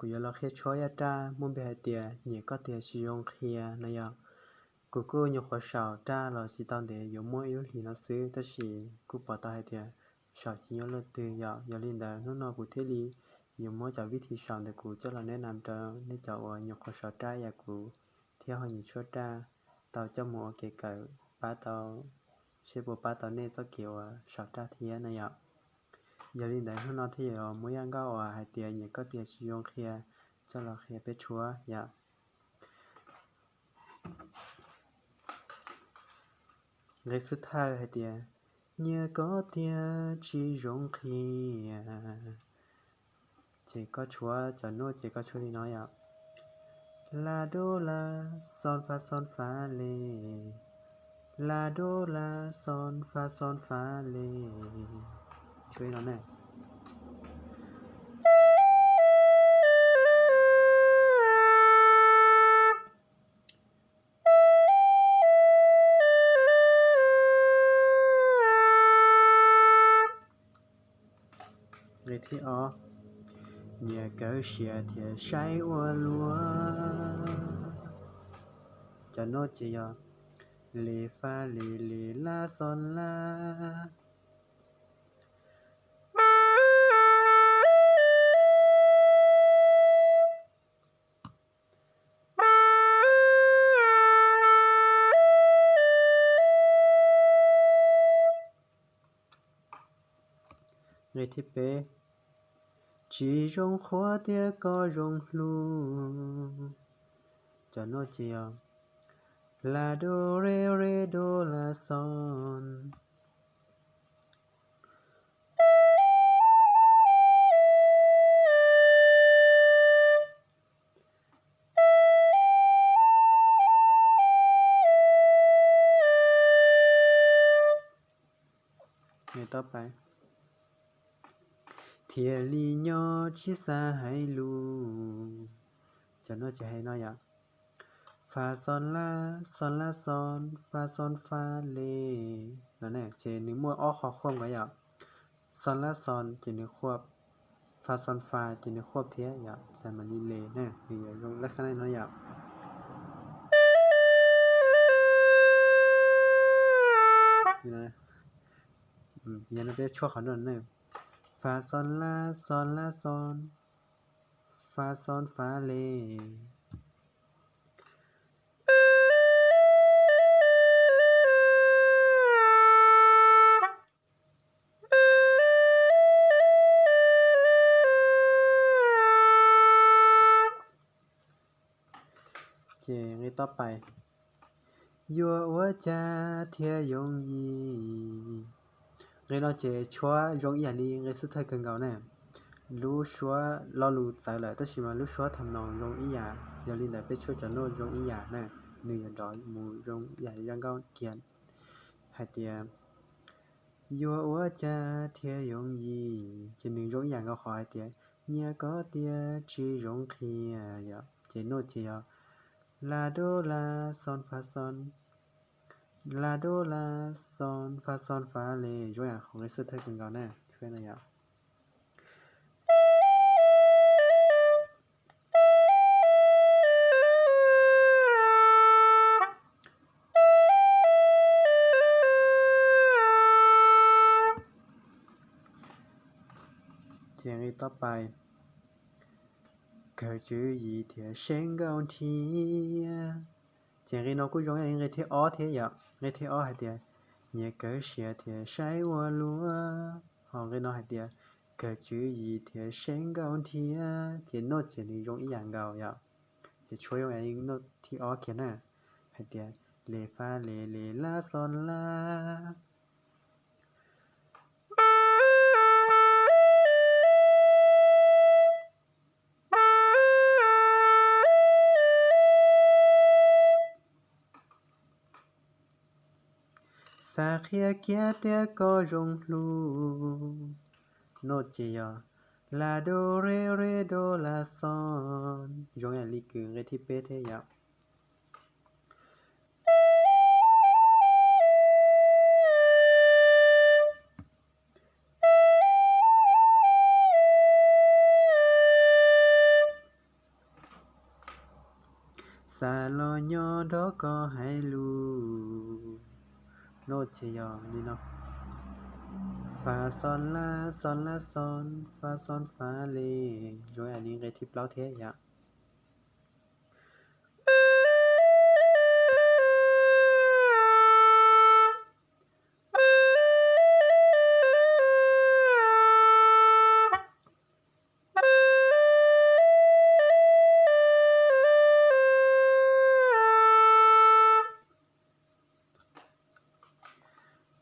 Kuv yuav los qhia tshuab ib yam raj muaj npe hais tias nyiam koj tiag tsis zoo qhia no yom. Kuv kuj nyuam qhuav saum raj los tsis tau ntev, yuav muaj ib lub hlis no xwb, tab sis kuj pom tau hais tias saum tsis nyob luaj twg yom. Yog li ntawd hnub no kuv thiaj li yuav muab cov vib thim saum ntawm kuv coj los neb nam rau nej cov uas nyuam qhuav saum raj yam kuv thiab ho nyiam tshuab raj tau coj mus ua kev kawm pab tau, seb puas pab tau nej txoj kev uas saum raj thiab no yom. Yog li ntawd hnub no thiaj yuav muab yaj nkauj uas hais tias nyiam koj tiag tsis zoo qhia coj los qhia peb tshuab yom. Nqe xub thawj hais tias nyiam koj tiag tsis zoo qhia. Ces koj tshuab cov noj ces koj tshuab li no yom. La do la, son fa son fa le. La do la, son fa son fa le. Tshuab li no ne. Nqe thib ob, nyias kawg siav thiab saib ua luaj. Cov noj ces yog le fa le le la son la. Nqe thib peb, tsis zoo qhuav tias koj zoo hlub. Cov noj ces yog la do re re do la son. Thiaj li nyob tsis xav hais lus. Cov noj ces hais no yom, fa son la, son la son, fa son fa le. No ces nws muaj ob qho khuam nkaus yom. Son la son ces nws khuam, fa son fa ces nws khuam thiab yom, ces mam li le na, nws yuav zoo lab xab no yom. Yog no peb tshuab qhov no na, fa son la, son la son, fa son fa le. Ces nqe toj pais, yuav ua cas thiaj yooj yim. Nqe no ces tshuab zoo ib yam li nqe xub thawj kawg nkaus na. Lub suab lo lus txawv lawm tab sis mas lub suab tham noos zoo ib yam, yog li ntawd peb tshuab cov noj zoo ib yam na, nws yuav nrov mus zoo ib yam li zaj nkauj kiag. Hais tias, yuav ua cas thiaj yooj yim, ces nws zoo ib yam nkaus qhov hais tias, nyiam koj tiag tsis zoo qhia yom. Ces noj ces yog, la do la, son fa son, la do la, son fa son fa le, zoo yam qhov nqe xub thawj kawg nkaus na, tshuab no yom. Ces nqe toj pais, kawg tswv yim thiab seev nkauj nrhiav. Ces nqe no kuj zoo ib yam li nqe thib ob thiab yom. Nqe thib ob hais tias, nyias kawg siav thiab saib ua luaj. Ho nqe no hais tias, kawg tswv yim thiab seev nkauj nrhiav. Ces noj ces nws zoo ib yam nkaus yom. Ces tshuab zoo ib yam li noj thib ob kiag na. Hais tias, le fa le le la son la. Xav qhia kiag tias koj zoo hlub. Noj ces yog, la do re re do la son. Zoo yam li kws nqe thib peb thiab yom. nrog koj hais lus. Nod ces yog li no: fa sol la sol la sol, fa sol fa le. Zoo ib yam li nqe thib plaub thiab yom.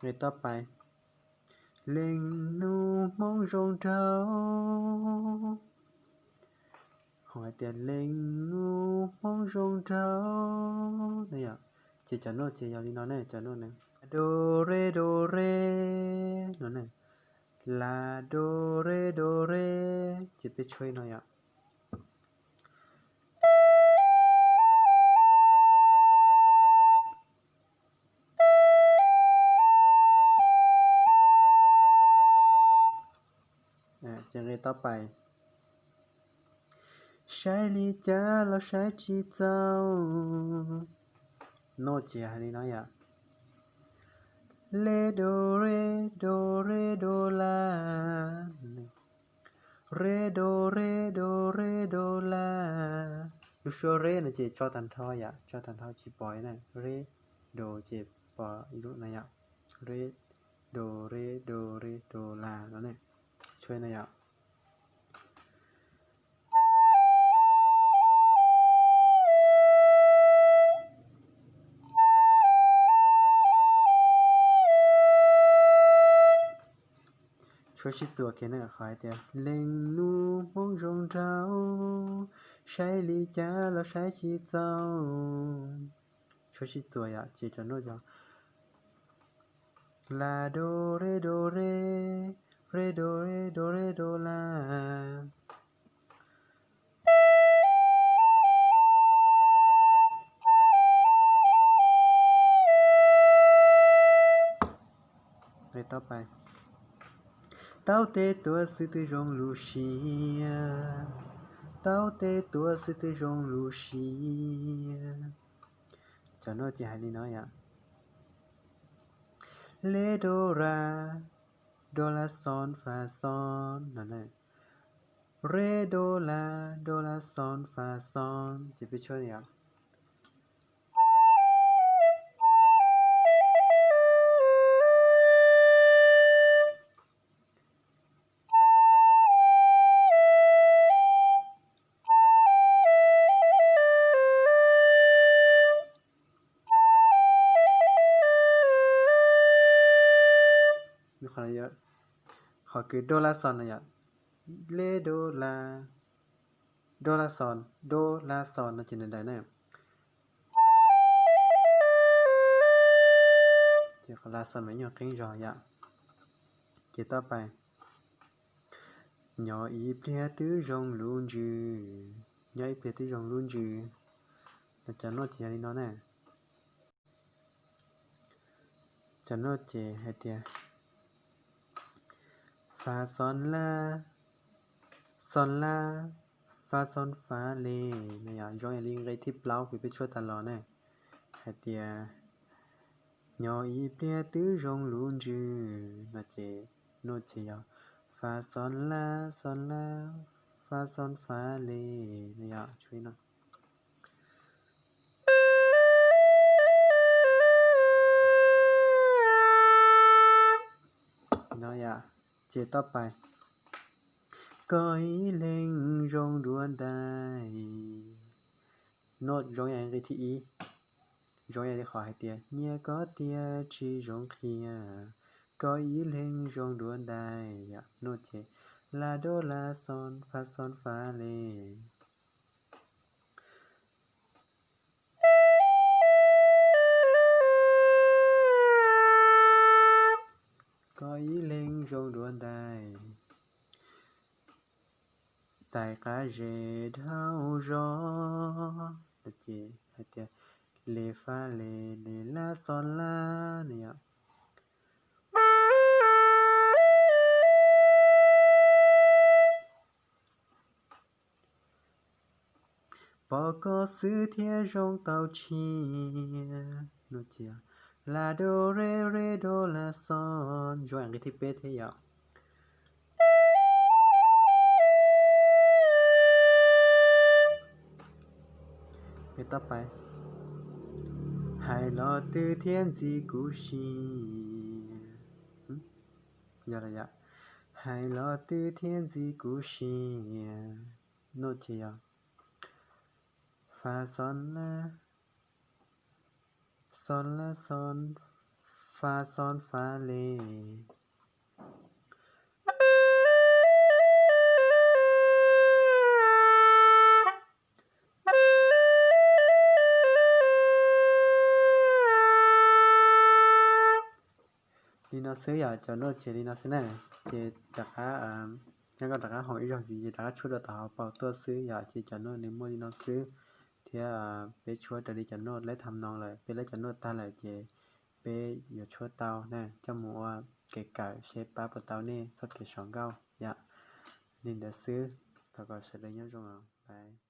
Nqe toj pais: Leej nus Hmoob zoo nraug. Ho hais tias leej nus Hmoob zoo nraug no yom. Ces cov nod ces yog li no ne, cov nod ne: do re do re no ne, la do re do re. Ces peb tshuab no yom. Ces nqe toj pais: Saib li cas los saib tsis txaus. Nod ces hais li no yom: le do re do re do la, re do re do re do la. Lub suab re no ces tso tag nrho yom, tso tag nrho tsis pom na, re do ces pom ib lub no yom, re do re do re do la no ne, tshuab no yom. Tshuab sib txuas kiag na, qhov hais tias leej nus Hmoob zoo nraug, saib li cas los saib tsis txaus. Tshuab sib txuas yom, ces cov nod yog la do re do re, re do re do re do la. Nqe toj pais: Taub tes tuav xwb twb zoo lub siab, taub tes tuav xwb twb zoo lub siab. Cov nod ces hais li no yom: le do ra, do la sol fa sol no ne, re do la, do la sol fa sol. Ces peb tshuab yom. Qhov kws do la sol no yom, le do la, do la sol, do la sol no ces nws daim na. Ces qhov la sol mas yeej qeeb zog yom. Ces toj pais: Nyob ib pliag twb zoo lub ntsws, nyob ib pliag twb zoo lub ntsws. Cov nod ces yog li no na. Cov nod ces hais tias fa sol la, sol la, fa sol fa le no yom, zoo yam li nqe thib plaub kws peb tshuab tas los na, hais tias nyob ib pliag twb zoo lub ntsws no ces nod ces yog fa sol la, sol la, fa sol fa le no yom. No yom, ces toj pais: Koj ib leeg zoo dua ntais. Nod zoo yam nqe thib ib, zoo yam li qhov hais tias nyiam koj tiag tsis zoo qhia, koj ib leeg zoo dua ntais yom. Nod ces la do la sol fa sol fa le. Koj ib leeg zoo dua ntais, xaiv qab zes dhau zog. Ces hais tias le fa le, le la sol la no yom. Pom koj xwb thiaj zoo tau tshiab. Nod ces yog la do re re do la xo. Ntsuab nqe thib peb thiab yom. Nqe thib peb, hais los twb thiaj ntxim kuv siab. Yog los yom, hais los twb thiaj ntxim kuv siab. Nod ces yog fa xo la, xo la xo, fa xo fa le. Li no xwb yom, cov nod ces li no xwb na. Ces rov qab, yog koj rov qab haus ib zaug ntxiv ces rov qab tshuab rau tom hauv paus tuaj xwb yom. Ces cov nod nws muaj li no xwb thiab. Peb tshuab raws li cov nod lab tham no lawm, peb lab cov nod tag lawm ces peb yuav tshuab tau na, coj mus ua kev kawm seb pab puas tau nej txoj kev sau nkauj yom. Li ntawd xwb, thov kom sawv daws nyob zoo os, bye.